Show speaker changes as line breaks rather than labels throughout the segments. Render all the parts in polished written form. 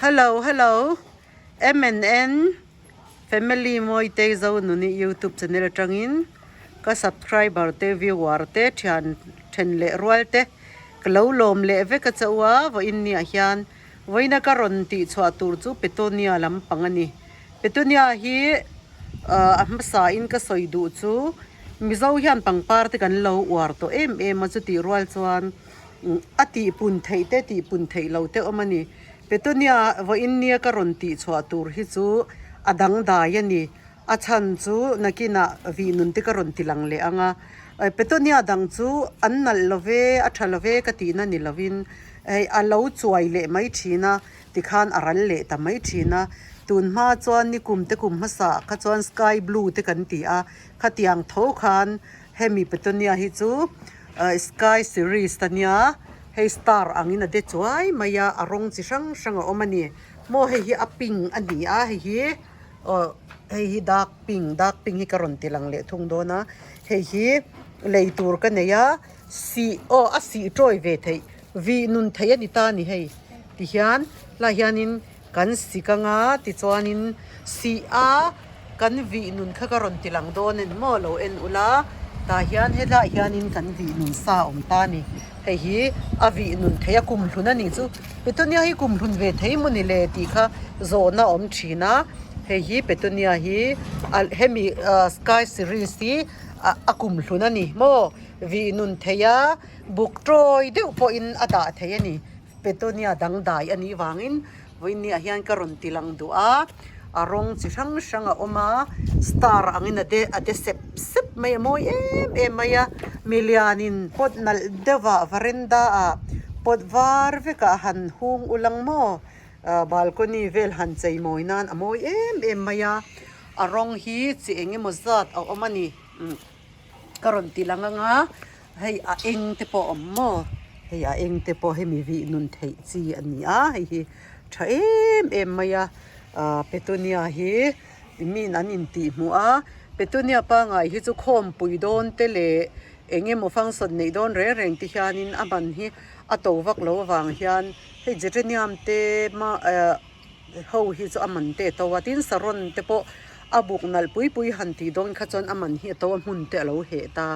Hello hello M and N family Mawitei Zonuni youtube channel atangin ka subscriber te viewer te thian then leh rual te ka lo lawm leh vek a chauh a vawiin niah hian vawiina ka rawn tih chhuah tur chu petunia lampang a ni petunia hi ah a hmasa in ka sawi duh chu mizo hian pangpar te kan lo uar tawh em em a chutih rual chuan. A tihpun theih te tihpun theih lo te awm a ni. Petunia vawiin nia ka rawn tihchhuah tur hi chu a dangdai a ni. A chhan chu nakinah vih nun te ka rawn ti lang leh ang a. Petunia dang chu an nalh lo ve, a tha lo ve ka tihna ni lovin hei a lo chuai leh mai thin a, tikhan a ral leh ta mai thin a. Tun hma chuan nikum te kum hmasa kha chuan sky blue te kan ti a, khatiang tho khan hemi petunia hi chu. Sky series a nia hei star angin a de chuai mai a a rawng chi hrang hrang a awm a ni maw hei hi a pink a ni a hei hi aw hei hi dark pink dark pink hi ka rawn ti lang leh thung dawn a hei hi lei tur ka nei a sih aw a sih tawi ve theih vih nun theih a ni ta a ni hei tihian helaiah hianin kan sik anga tichuanin sih a kan vih nun kha ka rawn ti lang dawn a ni maw lo en ula tah hian helaiah hianin kan vih nun sa a awm ta a ni hei hi a vih nun theih a kum hlun a nih chu petunia hi kum hlun ve thei maw ni le tih kha zawhna a awm thin a hei hi petunia hi a hemi ah sky series hi a kum hlun a ni maw vih nun theih a buk tawi deuh pawhin a dah theih a ni. Petunia dangdai a nih vangin vawiinniah hian ka rawn ti lang duh a, a rawng chi hrang hrang a awm a, star angin a de a de sep sep mai a mawi em em mai a, milianin pot nalh deuh ah varanda ah pot var vek ah han hung ul ang maw ah balcony vel han chei mawi nan a mawi em em mai a, a rawng hi chi eng emaw zat a awm a ni ka rawn ti lang ang a. Hei a eng te pawh a awm maw hei a eng te pawh hemi vih nun theih chi a ni a hei hi tha em em mai a ah petunia hi miin an intih hmuh a petunia pangai hi chu khawmpui dawn te leh eng emaw function neih dawn reng reng te hianin a man hi a to vak lo avang hian hei geranium te mah eh ho hi chu a man te a to a tin saron te pawh a buk nalh pui pui han tih dawn kha chuan a man hi a to a hmun te a lo heh ta.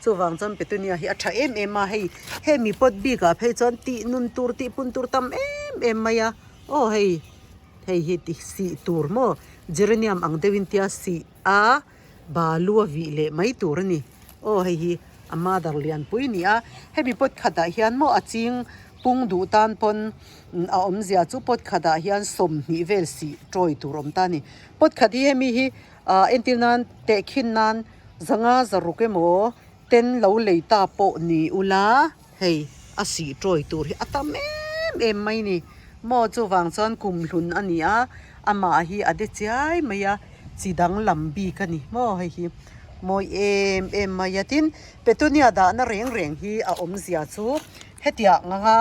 Chuvang chuan Petunia hi a tha em em a, hei hemi pot bik ah phei chuan tih nun tur tih pun tur tam em em mai a, aw hei hei hi ti sih tur maw geranium ang deuhin tia sih a balu a vih leh mai tur a ni, aw hei hi a mother lianpui a ni a, hemi pot khatah hian maw a ching pung duh tan pawn a awmzia chu pot khatah hian 20 vel sih tawi tur awm ta a ni, pot khat hi hemi hi ah entir nan tehkhin nan. Zanga zaruk emaw ten lo lei ta pawh ni ula hei a sih tawi tur hi a tam em em mai ni maw chuvang chuan kum hlun a ni a amah hi a de chiai mai a chi danglam bik a ni maw hei hi mawi em em mai a tin petunia dahna reng reng hi a awmzia chu hetiang anga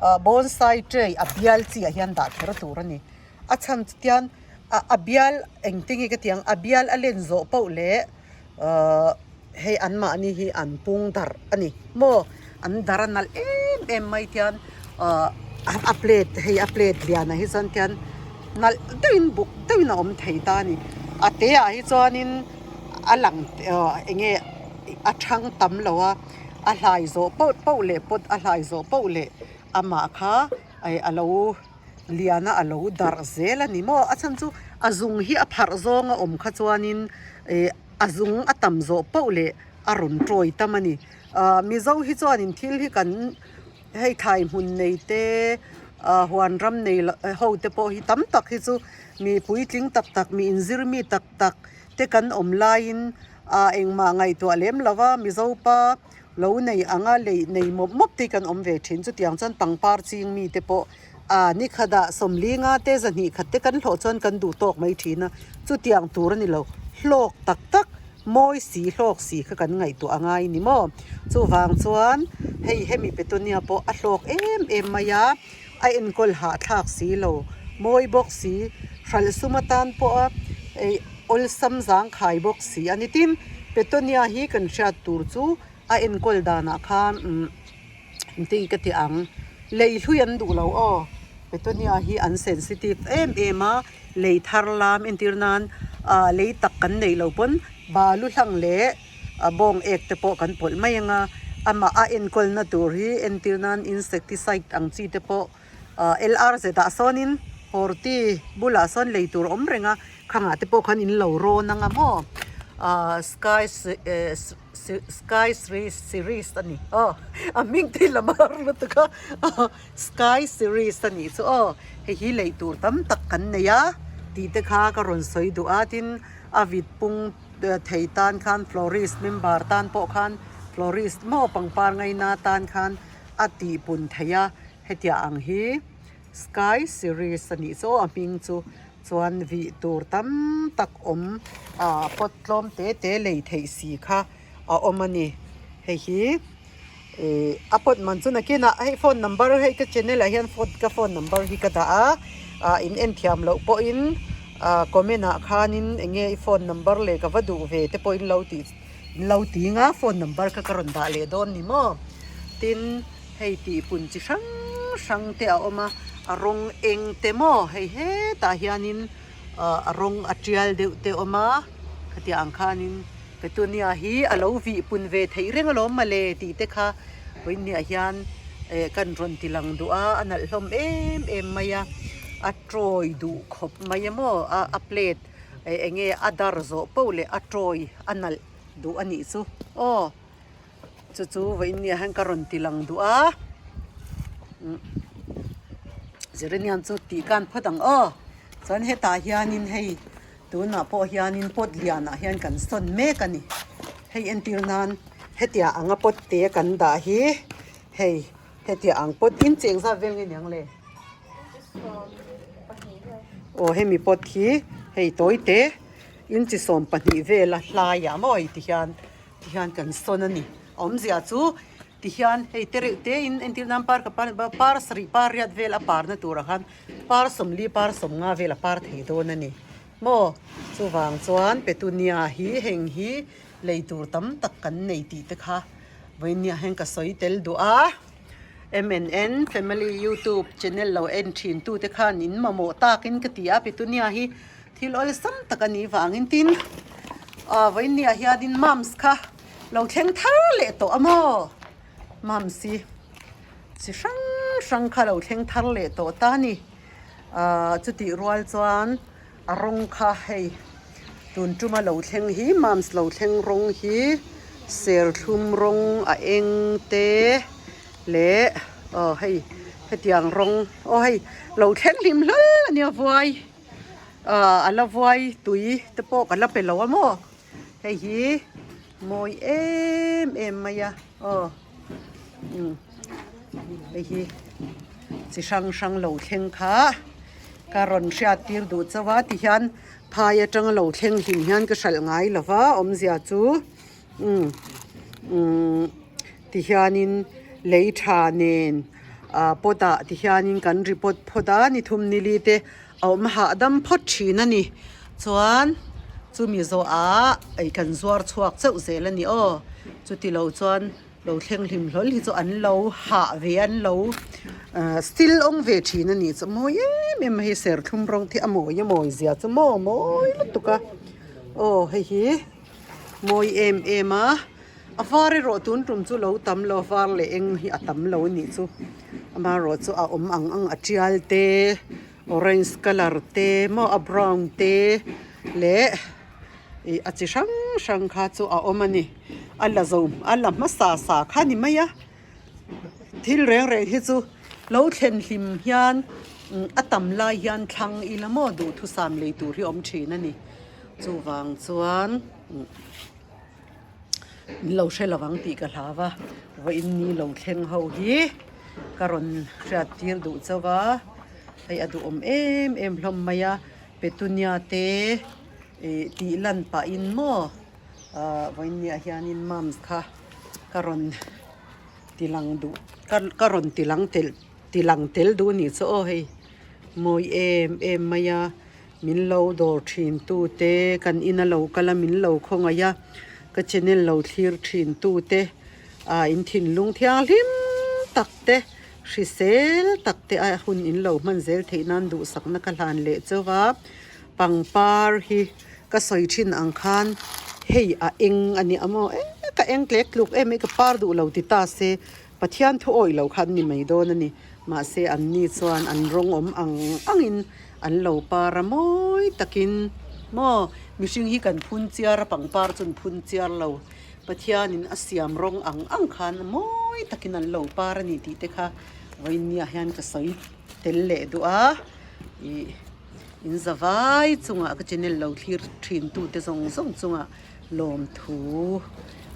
ah bonsai tray a bial chi ah hian dah kher tur a ni. A chhan chu tian a bial engtin nge ka ti ang a bial a len zawh poh leh ahh hei an mahni hi an pung darh a ni maw an darh a nalh em em mai tian ahh a plate hei a plate lianah hi chuan tian nalh deuhin buk deuhin a awm thei ta a ni a te ah hi chuanin a lang ahh eng nge a thang tam lo a a hlai zawh poh poh leh pawt a hlai zawh poh leh amah kha a lo. Liana a lo darh zel a ni maw? A chhan chu a zung hi a pharh zawng a awm kha chuanin ih a zung a tam zawh poh leh a rawn tawi tam a ni. Ahh Mizo hi chuanin thil hi kan hei thlai hmun nei te ah huan ram nei loh ho te pawh hi tam tak hi chu mi puitling tak tak mi inzir mi tak tak te kan awm laiin ah engmah ngaihtuah lem lo va Mizo pa Lo nei anga lei nei mawp mawp te hi kan awm ve thin. Chutiang chuan pangpar ching mite pawh ah ni khatah sawmlinga te zahnih khat te kan hlawh chuan kan duh tawk mai thin a. Chutiang tur a ni lo. Hlawk tak tak, mawi si hlawk si kha kan ngaihtuah a ngai ni maw? Chuvang chuan hei hemi petunia pawh a hlawk em em mai a, a enkawl hahthlak si lo, mawi bawk si, hralh sum atan pawha ei awlsam zangkhai bawk si a ni. Tin, Petunia hi kan hriat tur chu a enkawl danah khan umm engtin ka ti ang, lei hlui an duh lo aw. Petunia hi an sensitive em em a, lei thar lam entir nan ah lei tak kan neih loh pawn balu hlang leh a bawng ek te pawh kan pawlh mai ang a, amah a enkawlna tur hi entir nan insecticide ang chi te pawh ah LRZ ah sawnin horti bulah sawn lei tur a awm reng a, khangah te pawh khan in lo rawn ang a maw ah sky sky series a ni aw a hming te hi lam a har lutuk a. Sky series a nih chu aw, hei hi lei tur tam tak kan nei a tih te kha ka rawn sawi duh a, tin a vit pung thei tan khan florist member tan pawh khan florist maw pangpar ngaina tan khan a tih pun thei a, hetiang ang hi sky series a nih chu aw a hming chu chuan vih tur tam tak awm ah pot tlawm te te lei theih si kha a awm a ni hei hi. Ih a pawt man chu nakinah hei phone number hei ka channel ah hian phone ka phone number hi ka dah a ah in en thiam loh pawhin ah comment ah khanin eng nge i phone number leh ka va duh ve te pawhin lo tih lo ting a phone number kha ka rawn dah leh dawn ni maw tin hei tih pun chi hrang hrang te a awm a a rawng eng te maw hei hetah hianin ah a rawng a tial deuh te a awm a khatiang ang khanin. Petunia hi a lo vih pun ve theih reng alawm mawle tih te kha vawiinniah hian eh kan rawn ti lang duh a, a nalh hlawm em em mai a, a tawi duh khawp mai a maw a a plate eh eng nge a dar zawh poh leh a tawi a nalh duh a nih chu aw chu chu vawiinniah hian ka rawn ti lang duh a umm Jeremian chu tih kan phawt ang aw chuan hetah hianin hei. Tunah pawh hianin pot lianah hian kan sawn mek a ni. Hei entir nan hetiang anga pot te kan dah hi hei hetiang ang pot in cheng zat vel nge niang le? Aw hemi pot hi hei tawi te inchi 12 vela hlaiah maw hei ti hian ti hian kan sawn a ni. A awmzia chu ti hian hei te reuh te in entir nan par ka par par sarih par riat vel a parna turah khan Par 40 par 50 vel a par thei dawn a ni maw? Chuvang chuan Petunia hi heng hi lei tur tam tak kan nei tih te kha vawinia hian ka sawi tel duh a. MNN Family YouTube channel lo en thin tu te khan in mamawh takin ka ti a, Petunia hi thil awlsam tak a nih vangin tin vawinia hianin Mums kha lo thleng thar leh tawh a maw? Mums hi. Chi hrang hrang kha lo thleng thar leh tawh ta a ni. Ahh chutih rual chuan a rawng kha hei tun tuma lo thleng hi mams lo thleng rawng hi serthlum rawng a eng te leh aw hei hetiang rawng aw hei lo thleng hlim hlal a nia vuai ahh a la vuai tui te pawh ka la pe lo a maw hei hi mawi em em mai a aw. Umm hei hi chi hrang hrang lo thleng kha ka rawn hriat tir duh chauh a tihian phai atanga lo thleng hlim hian ka hralh ngai lo va awmzia chu umm umm tihianin lei tha nen ah pot ah tihianin kan ri pawt phawt a ni thum nili te a awm hahdam phawt thin a ni chuan chumi zawh ah ei kan zuar chhuak chauh zel a ni aw chuti lo chuan lo thleng hlim hlawl hi chu an lo hah ve an lo ah steel awng ve thin a nih chu mawi em em a hei serthlum rawng te a mawi a mawi zia chu maw mawi lutuk a aw hei hi mawi em em a. A var erawh tun tum chu lo tam lo var leh eng hi a tam lo a nih chu amaherawh chu a awm ang ang a tial te orange colour te maw a brown te leh ih a chi hrang hrang kha chu a awm a ni a la zo a la hmasa sa kha a ni mai a thil reng reng hi chu lo thlen hlim hian a tam lai hian thlang ila maw duhthusam lei tur hi a awm thin a ni chuvang chuan. Min lo hre lovang tih ka hlau a, vawiin ni lo thleng ho hi ka rawn hriat tir duh chauh a, hei a duhawm em em hlawm mai a, petunia te ih tih lan pahin maw ah vawiin niah hianin mums kha ka rawn ti lang duh ka ka rawn ti lang tel ti lang tel duh a nih chu aw hei mawi em em mai a. Min lo dawr thin tu te, kan ina lo kal a min lo khawngaih a, ka channel lo thlir thin tu te, ah in thinlung thianghlim tak te Hrisel tak te a hun in lo hman zel theih nan duhsakna ka hlan leh chauh va, pangpar hi ka sawi thin ang khan hei a eng a ni a maw eh ka eng tlek tluk em mai ka par duh lo ti ta se Pathian thu awih lo kha an ni mai dawn a ni. Mahse an ni chuan an rawng awm ang angin an lo par a mawi takin maw mihring hi kan phun chiar a pangpar chu an phun chiar lo. Pathianin a siam rawng ang ang khan mawi takin an lo par a ni tih te kha vawiinniah hian ka sawi tel leh duh a ih in za vai chungah ka channel lo thlir thin tute zawng zawng chungah lawmthu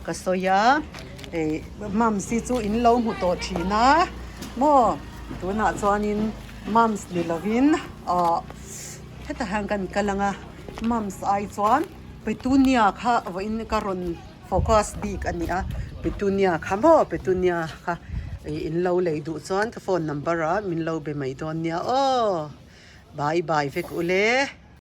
ka sawi a ih mums hi chu in lo hmu tawh thin a maw tunah chuanin mums ni lovin ahh hetah hian kan kal ang a mums ai chuan. Petunia kha vawiin ka rawn focus bik a ni a, Petunia kha maw Petunia kha ih in lo lei duh chuan ka phone number ah min lo be mai dawn nia aw bye bye vek ule.